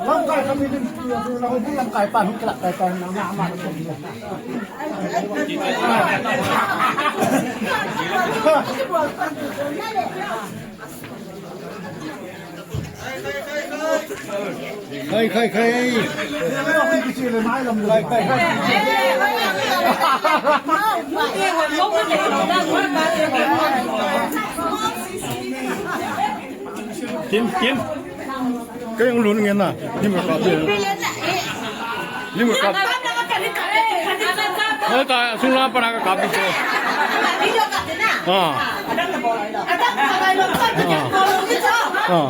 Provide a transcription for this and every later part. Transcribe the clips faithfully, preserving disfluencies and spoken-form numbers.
Lamkai kami din, lamkai pa, hung kila kai pa, na, na, na. Khai, khai, khai. Khai, khai, khai. Kim, Kim. Kei hung lhun ngen na. Lim ka kap di. Lim ka kap. Oi ta, sung lam pa na ka kap di. Ah. Ah. Ah.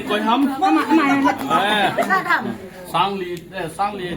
Koi ham. Sangli, eh, sangli.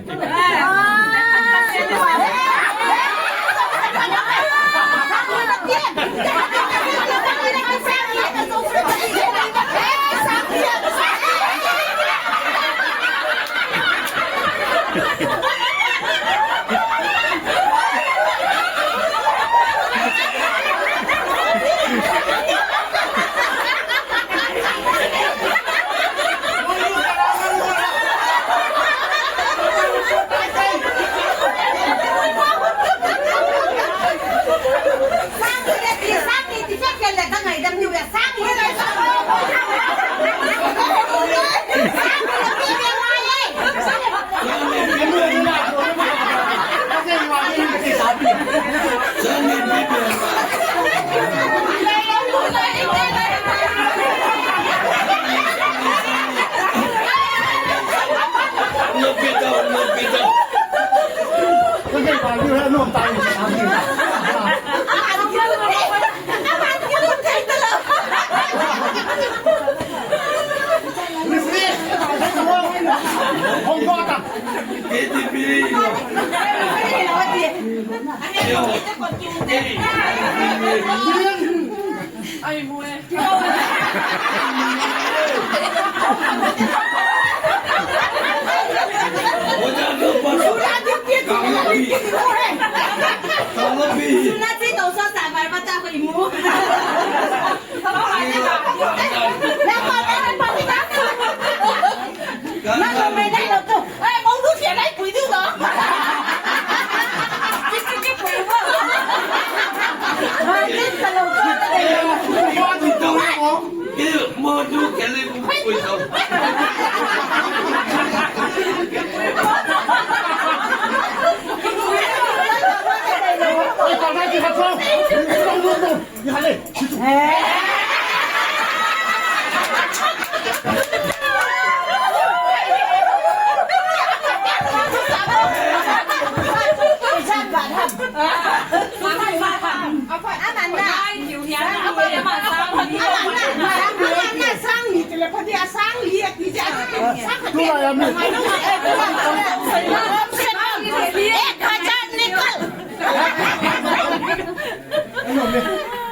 एक हजार निकल।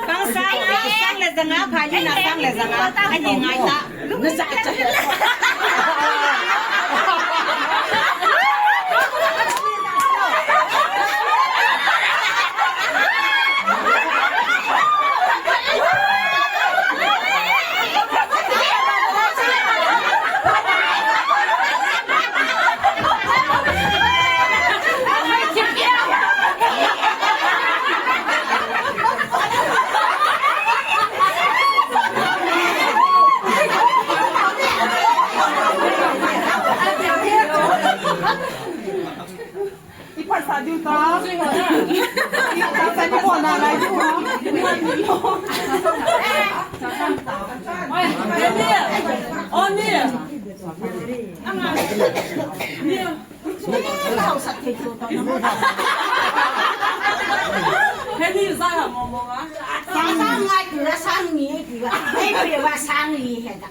Pangsa, sang le janga, phali na sang le janga. Ani ngai ta. Ipasa diu ta. Ipasa ni bona lai diu. Oi, Daniel. Oni. Heni sa ha mo mo a. Sa sa ngai tu la sang ni tu la. Ei pe wa sang ni he da.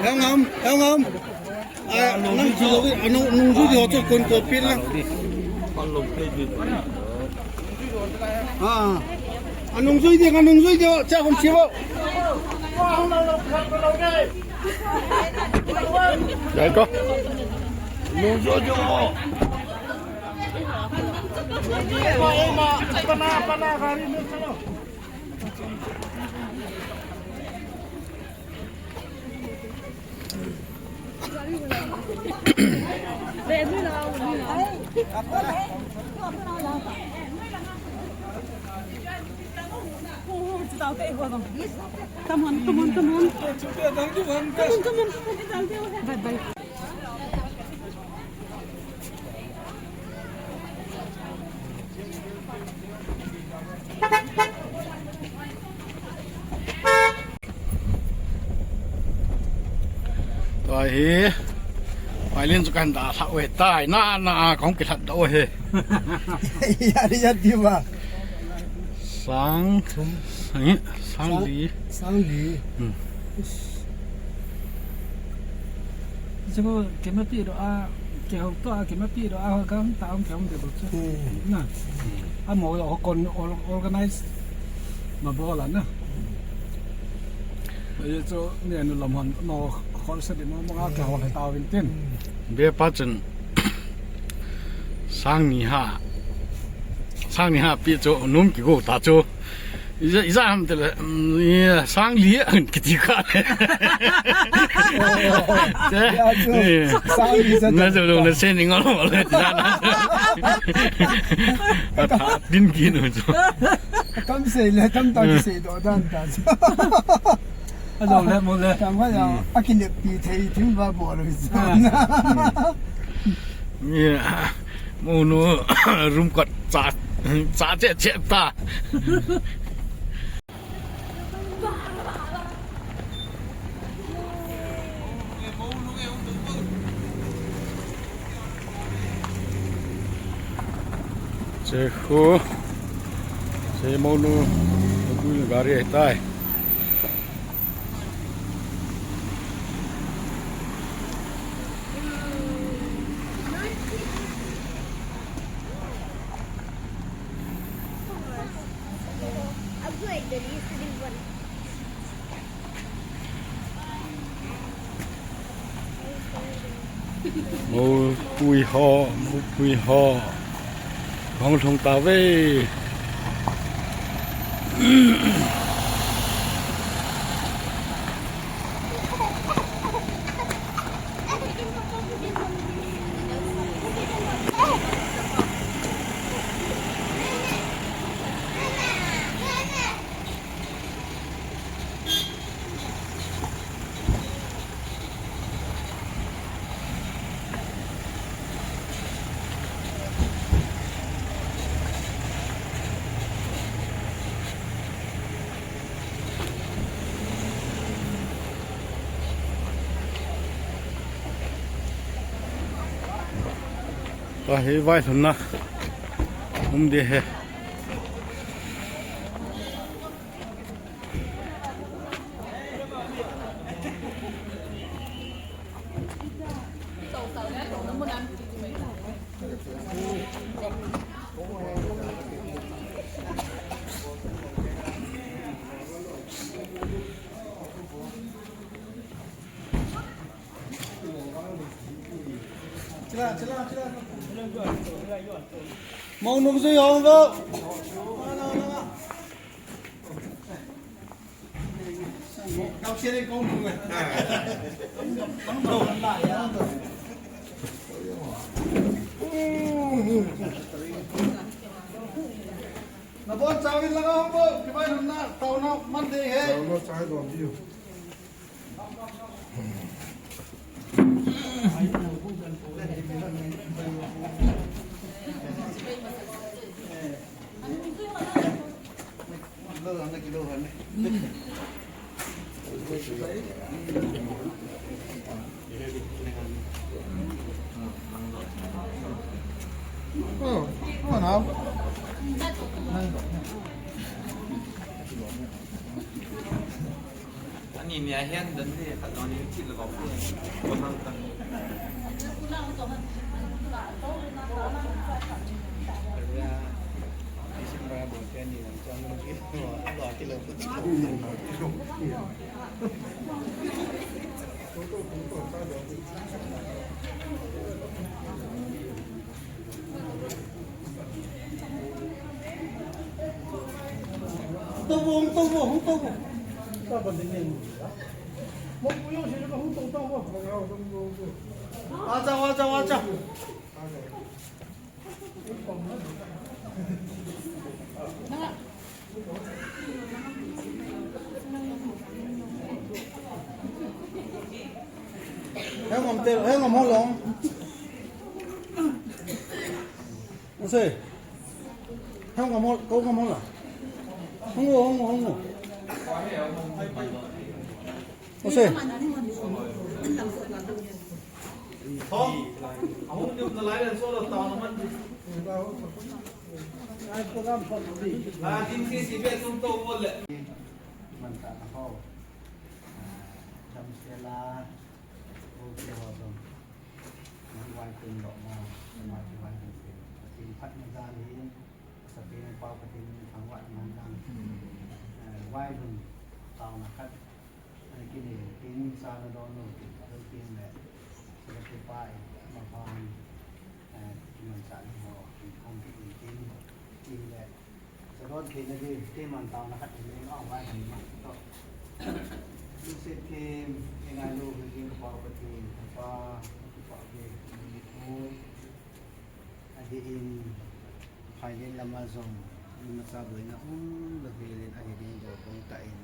Hang on, hang on. Ah, nang chu lo, ah, nung, nung chu di ho chu kon ko pil lang. Ah. Anung zui ding, anung zui ding, cha hon chivo. Dai ko. Nung zui ding. Pana, pana, gari mein chalo. Come on, come on, come on. Come on, come on, come on. Bye, bye. Tua hi, Pailin chu kan dalha u ahitai, na, na, a, kong kilhat da u ahi. Ya, ya, di ba? Sang, sang, sang li. Sang li. Hmm. Ish. Chu kima pi do a, kihou to a, kima pi do a, ho kam ta ong kihou de bo chu. Hmm. Na. A mo yo kon or-, organize ma bo la na. Ye chu ni anu lam hon no khol sa de mo mo a kihou le ta vin tin. Be pa chun. Sang ni ha. Sang ni ha pi chu num kigo ta chu. Ija, ija ham tele, mm, ya, sang li ang kiti ka le. Te, ya, chu, eh, sang li sa na te. Jo lo na se ni ngol ngol le, ija na. A tha, din ki no chu. Tam sei le, tam ta ki sei do dan ta. A jo le mo le. Tam ka ya, a ki ne pi thei thim ba bo lo sa. Ah. Ya, mo no, room kot cha, cha che che ta. Che khu, che mo nu, nu gari tai. Mopui ho, mopui ho. Hung lhung tauve. Tua hi vailhunna um ding ahi. Mong nung zui hong vo. Nabon chauvin lang hong vo. Kibai nunna taona man ding ahi. Taona chai don diu. Oh, oh, no. Ani ni a hian dan hi khat dang ni thil lo ko hang kan. Ya, December bo te ni lam chang lo ki lo ki lo. Heng om te, heng om ho long. Ose. Heng om ho, ko om ho la. Hung o, hung o, hung o. Ose. Thong. Ahung dum na lai len so lo ta na man. Ai program thong. Ah, din si si be tum to mo le. Man ta na ho. Ah, dam se la. Ho ke ho dam. Nang vai kun lo ma. Ma ki vai kun se. Tin phat na dan hi. Sa tin pau ka tin thang wa man dan. Eh, vai kun. Tao na khat. Kini tin sa na don no, tin tin le. Sa ka pa i, ma pa i, eh, kiman sa ni ho, kin kong ki tin tin, tin le. Sa Don thei na di, te man tao na khat ni ma wa ni ma. To. Lungset them, e ngai lo, hujing ka pa pa ti, ka pa, ka pa ke, ni ko. Adin, phai din lama jong, ni ma cha boi na um, lo he len adin do bong ta in.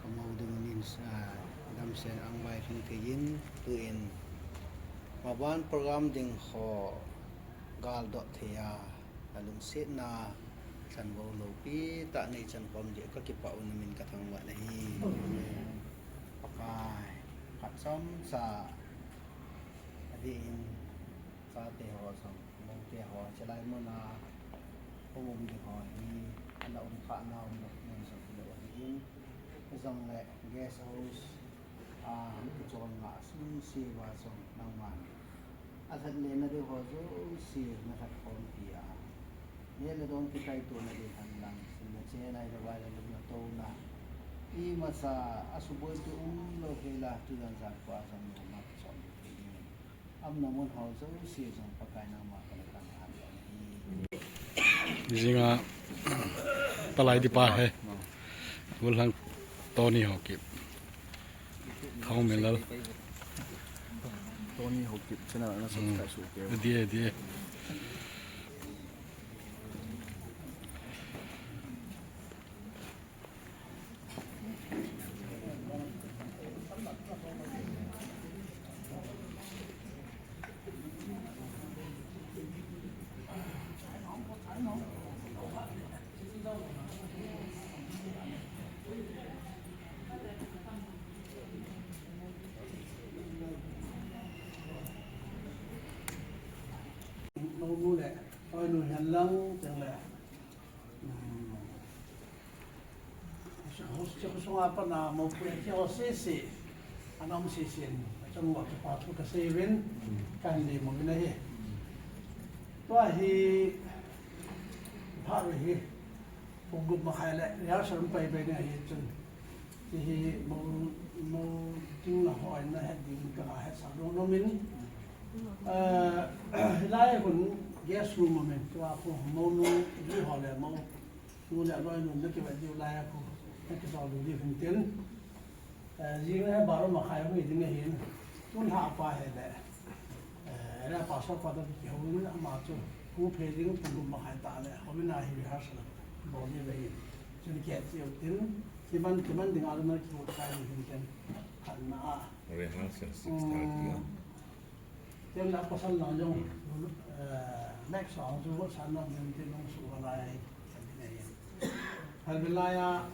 Ka mau ding in, ah, dam sen ang vai hing te in, tu in. Ma ban program ding ho, gal dot thei a. Alungsetna lhanvo loupi tah nei chan khom jeh ka kipah un namin ka thangvah nahi. Pakai, phat chomcha adin chate ho jong, moute ho, chulai muna hung um ding ho hi, ana um khah na um lou nei jong hilou ahin, jongle guest house, a, hung kichol nga sung si va jong nangman. Alhat le na ding ho jouse na lhat khompi a. Neh le don kikaito na ding hen lang, simna che nai le vai le lum na to na. Imacha, asuboi pi um lou hela, tu dan jan pa jong no ma chom pi ding. Amna mun ho jouse jong Pakai nangma ka le kan han le ni. Jinga palai di pa he. Gulhang Tony Haokip. Thong Minlal. Tony Haokip channel na subscribe su ke. Dia, dia. Nonu le, oi nu hen lang, teng le. House chu sunga pana mopi a kiho sese, ana um sese, achang uva kipa thu kasei uvin, kahin deimu uvin ahi. Tua hi, phat hi, pung gup makhai le, rehearsal um paipai ding ahi chun. Hiche hi mou, mou ding na ho in na het ding ka hetsah nom in. Eh, hilai hun guest room amin, tua khu mounu ji ho le mou nu le loinu na kivet diu lai a khu na kijou diu hin tin. Eh, jing le baro makhai hung hi ding ahin. Tun lha pa hi le. Eh, le pastor pa toh kihou in ama chu hung phe ding pung gup makhai tah le houin a hi rehearsal bol diu ahin. Chun kihet cheh u tin. Kiman, kiman ding a luna kimu kai ni hin tin. Khatna a. Rehearsal six thirty a. Tin la pasal lang jong, eh, next song chu san na min tin nung su lai. Hal bilai a,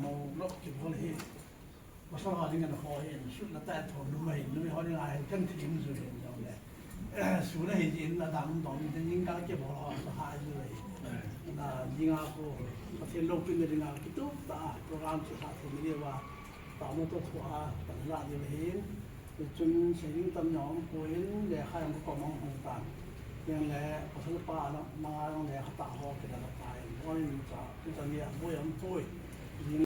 mo lok kibol hi. Pasal ha ding a ho hi, su la tai tho lu mai, lu mai ho ding a hi kan thim ju hin jong le. Su na hi jin na dam dom, tin jing ka kibol ho sa ha ju le. Na jing a ko, Pathen loupina ding a kitup tah program chu sa thim ni va. Tama toh thu a, tama la di le hin. Chun sei ding tam jong um poi in, lekha jong ka kom hung hung tan. Tin le, pasal pa na, na jong lekha tah ho kila la tai. Oi nu cha, tu cha ni a, boi um poi. Jing